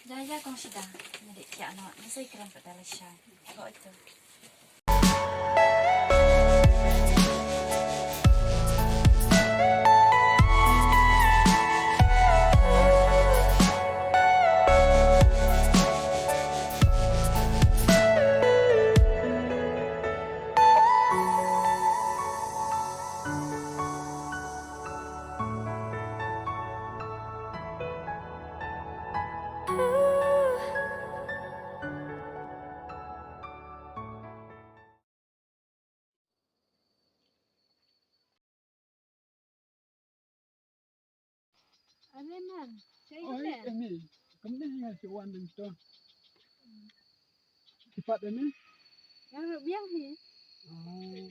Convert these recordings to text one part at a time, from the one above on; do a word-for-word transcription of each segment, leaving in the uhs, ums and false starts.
Ïa ïa kong Sida, ngi dei kiad noh, ngi sa ïakren pat da lashai. Hooid to. Ane man, cai Oi, kene. Emi, kumne hi nga shu wan ding to. Kipat Emi? Nga ruh biang hi. Oh.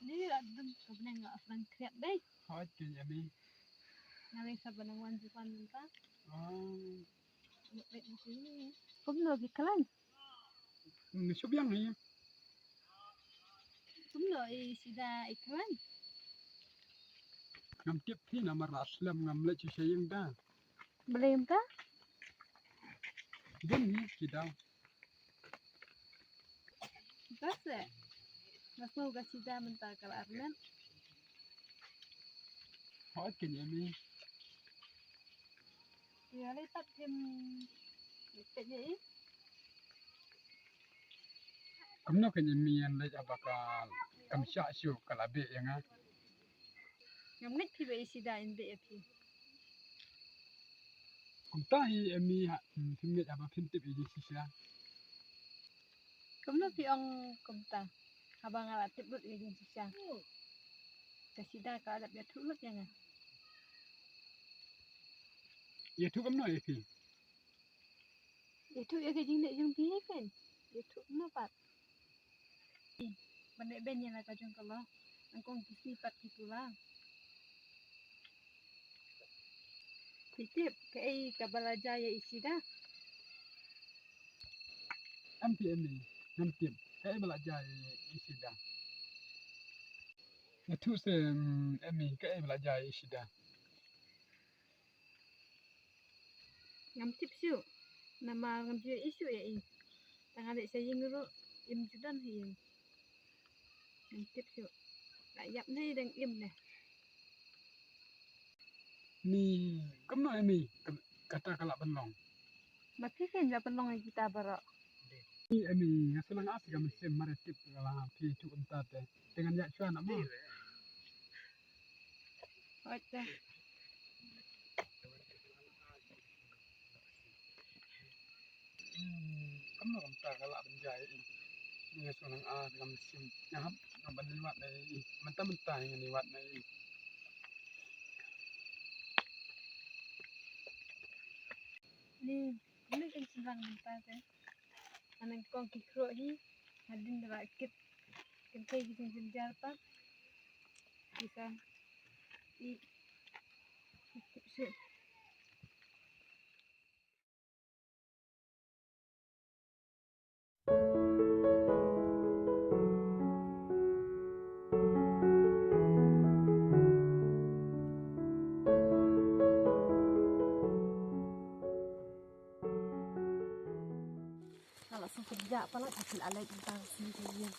Ni adem kumne nga afran kriat dei. Hooid ken Emi. Nga lei sa ban wan jupan mynta. Oh. Kumno ki klan? Ni shu biang hi. Kumno i Sida i klan? Ngam tip hi namar la slem ngam leit sha ïing da. Balei mynta? Dien hi ki daw. Ba se. Nga sngew ka Sida mynta ka la armet. Hooid ken Emi. Ïa lei pat phim peit ïa i. Kumno ken Emi, ngan leit haba ka kam shah shuh ka la beh ïa nga. Ngam ngeit phi ba i Sida in beh ïa phi. Kumta hi Emi ha, hmm, phim ngeit haba phim tip ïa i shisha. Kumno phi ong kumta? Haba nga la tip lut ïa i shisha. Ka Sida ka la dep ïathuh lut ïa nga. Ïathuh kumno ïa phi? Ïathuh ïa ka jingleh jong phi hi phin. Ïathuh kumno pat? Ban leh ben ïa la ka jong ka lok. Nyngkong ki sngi pat ki pula. Phi tip kaei kaba la jia ïa i Sida? Em phi Emi, ngam tip kaei ba la jia ïa i Sida. Ïathuh seh, em, Emi, kaei ba la jia ïa i Sida. Ngam tip shuh. Namar ngam ju ïohi shuh ïa i. Tang nga leit sha ïing ruh im ju don ha ïing. Ngam tip shuh. La ïap ne dang im ne. Ni kumno Emi, ka, kata ka lah ban long? Ma phi kin lah ban long ïa kita baroh. Ni Emi, nga shu la ngat ïa ka mynsiem, mar ïa tip ka la phi ïathuh kumta te. Te ngan ïaid shuwa noh mo. Hooid te. Hmm, kumno kumta ka lah ban jia ïa i. Nga shu nang ah ngam shym, nga hap nang ban leit wad na i. Mynta mynta ngan leit wad na i. Ni, kumno kan shynrang mynta te. Nga nyngkong ki khroh hi. Hadien da la kit. Kan kai ki jingjynjar pat. Ki sa i. Ki tip shuh. Nga la sngewkynjah palat ha phi la leit mynta ka sngi ka ïing.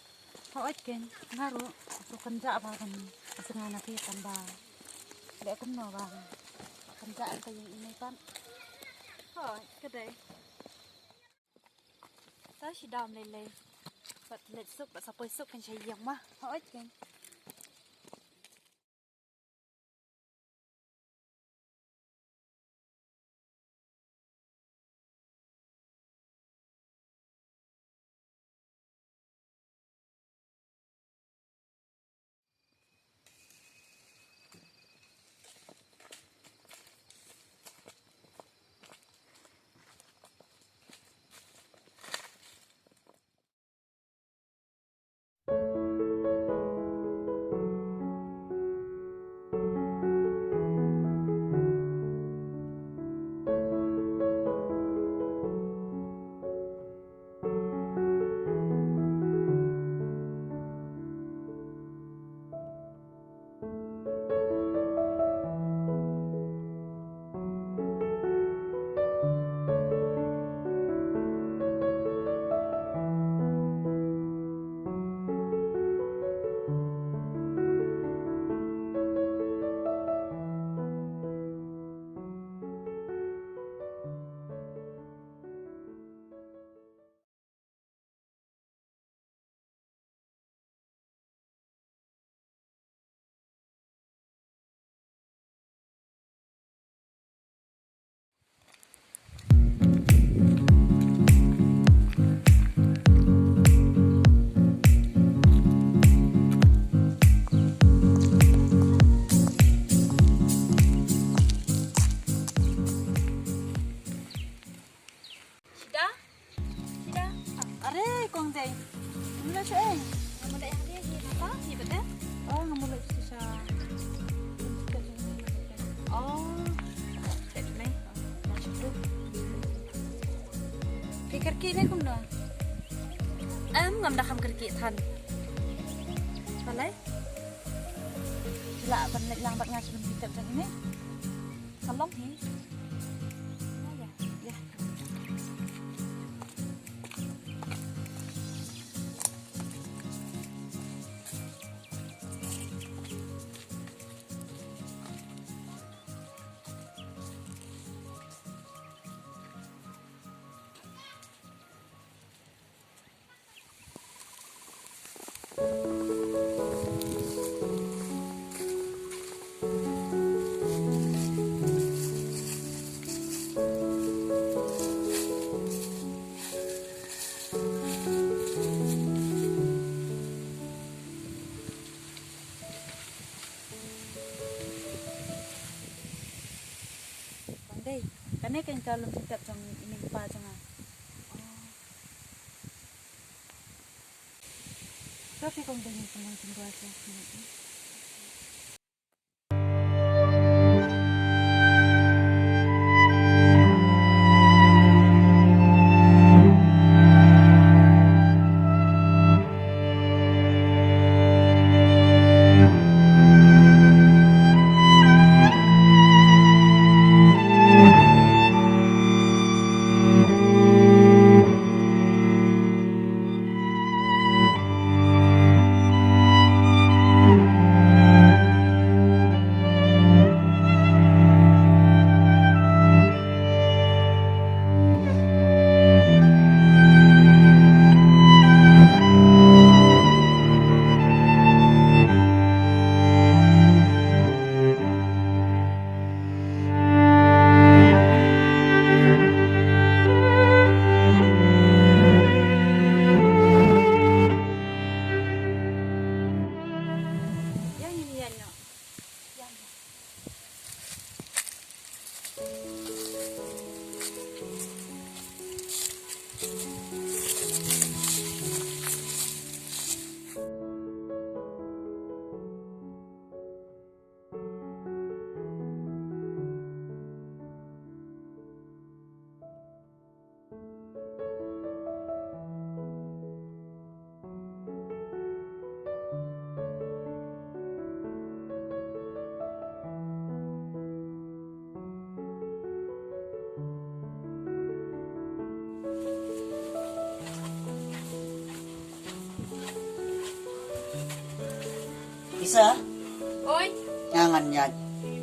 Hooid keiñ, nga ruh nga sngewkynjah ba kan sngew na phi tang ba leh kumno ba kynjah ka ïing i mei pat. Hooid ka dei. Ta shi dam lei lei. Bad leit suk bad sa poi suk kan sha ïing ma. Hooid keiñ. Sha eh. Nga mut leit ha ri hi nata hi bad eh. Oh, nga mut leit sha. Oh. Tet mei. Phi kyrkieh ne kumno? Em, ngam da kham kyrkieh than. Balei? Lah ban leit lang bad nga sha ban phi tep jong ine. Ka long hi. Ïa, ïa. Bang dei, kane ka ïa ka lum sitep jong i mei i pa jong nga. Oh. Ka phi kong dei ni kong dei ni. Isa? Oi. Nga ngan ïaid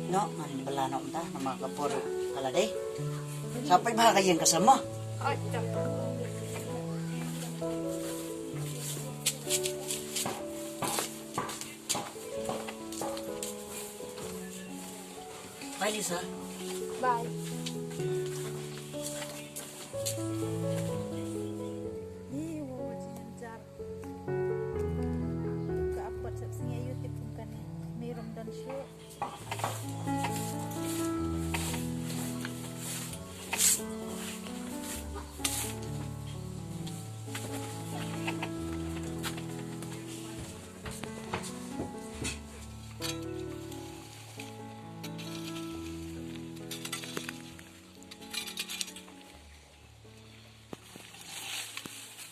noh, ngan bala noh mynta namar ka por ka la dei. Sa peit bha ka ïing ka sem mo. Oi, jap. Bye, Lisa. Bye. Ih, wow, jynjar. Ka apot sep sngi ayu tip kum kane. Me rum don shuh.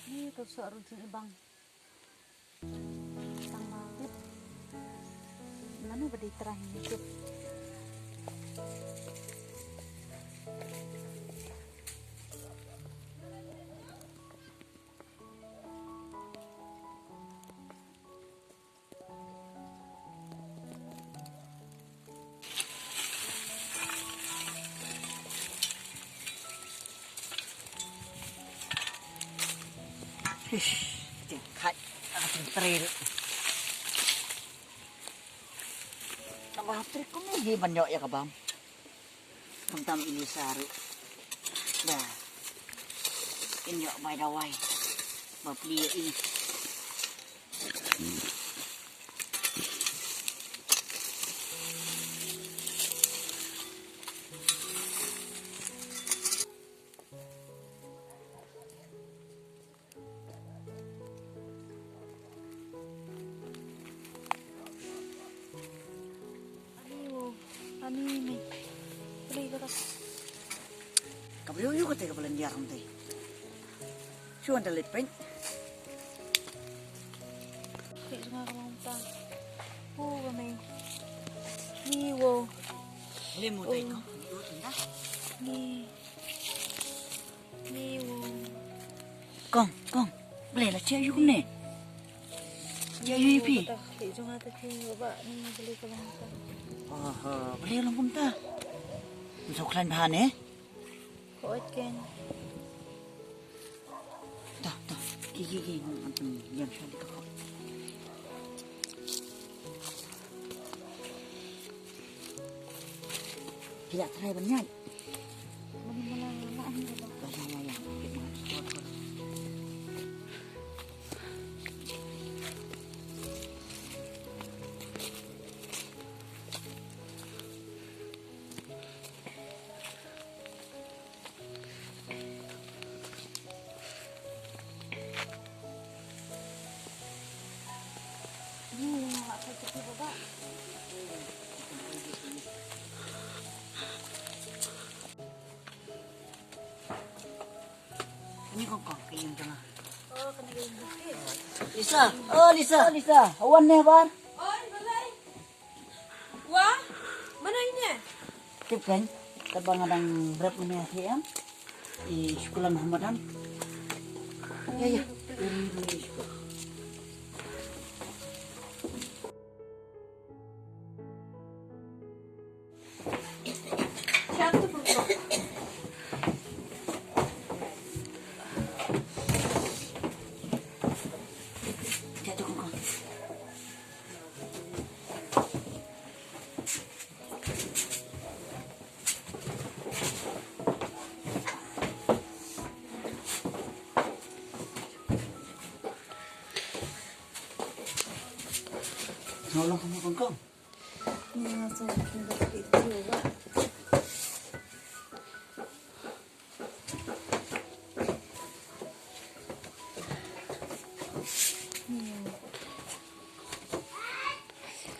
Ni to soh ruh jingibang. Tang ba tip. Mano ba dei trai ni tip. Ish, ting khat, ah, ting trei. Ka ba trei kumne hi ban ïoh ïa ka bam. Khamtam i Lisa ruh. Ba. In ïoh bai dawai. Ba plie i. Ka briew ïu kata ka ba lyndiar kumta. Shu wan da leit peit. Peit jong nga ka long kumta. Oh, ba mei. Ni wow. Lem mo tai ko. Ni. Ni wow. Kong, kong. Balei la jia ïu kumne? Jia ïu ïa phi. Peit jong nga ta phi ba ni balei ka long kumta. Oho, balei long kumta? Ym sngewkhlaiñ bha ne? Hooid keiñ. To, to. Ki, ki, ki, ngam pynïam shuwa ïa ka khop. Ki la try ban ïaid. Ban ïaid ma la, la, la, la. Ya, ya, ya, ya. Ni kong kong, ka ïing jong nga. Oh, kane ka ïing jong phi. Lisa, oh Lisa, oh Lisa, wan ne bar. Oi, balei? Wah, mano ine? Tip kan, taba nga dang rep mane ha T M. I sekolah Muhammadan. Ya, ya. Tolong kamu kongkong. Ni nga song kin ba ki jiwa.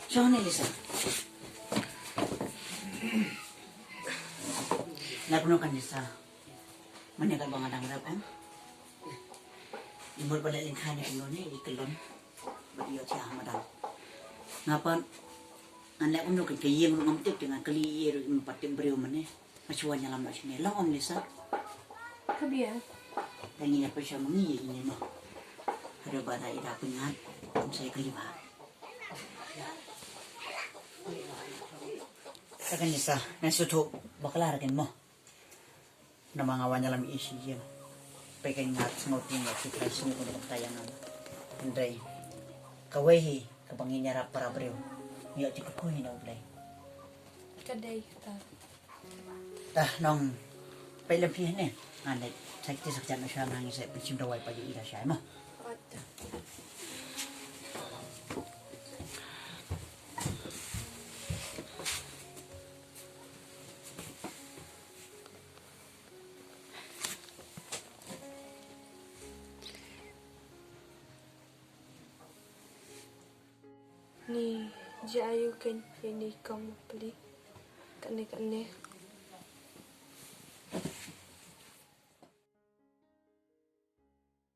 Song ni Lisa. Nak penuh kan Lisa. Mane ka ba nga dang rep em. I mut ba leh lyngkha ne kynnoh ne i kyllon. Ba ïoh ïa ha madan. Nga pat ngan leh kumno ka ïing ruh ngam tip te ngan kylli ïa ruh ngam pat tip briew mane. Nga shu wan ïalam noh shane long ong Lisa. Ka biang. Tang ïa pisa ma ngi ïa ine noh. Haduh ba da i da pyngat. Ngam sa ïa kylli ba. Ka kan Lisa, ngan shu thuh bakla ra kan mo. Namar nga wan ïalam ïa shi ïing. Peit kein nga sngewthuh ïa ki trai sngewthuh kumta ïa nga. Hynrei kawei hi kaba ngin ïarap para briew. Ngi ïoh jingkyrkhu hi na U Blei. Ka dei kata. Tah nong peit lem phi ne. Ngan leit sa kti sa kjat na sha nang ngi sa pynshim dawai pa ïa i da shai mo. Ni jia ïa u kein ïa ni kong bapli. Kane kane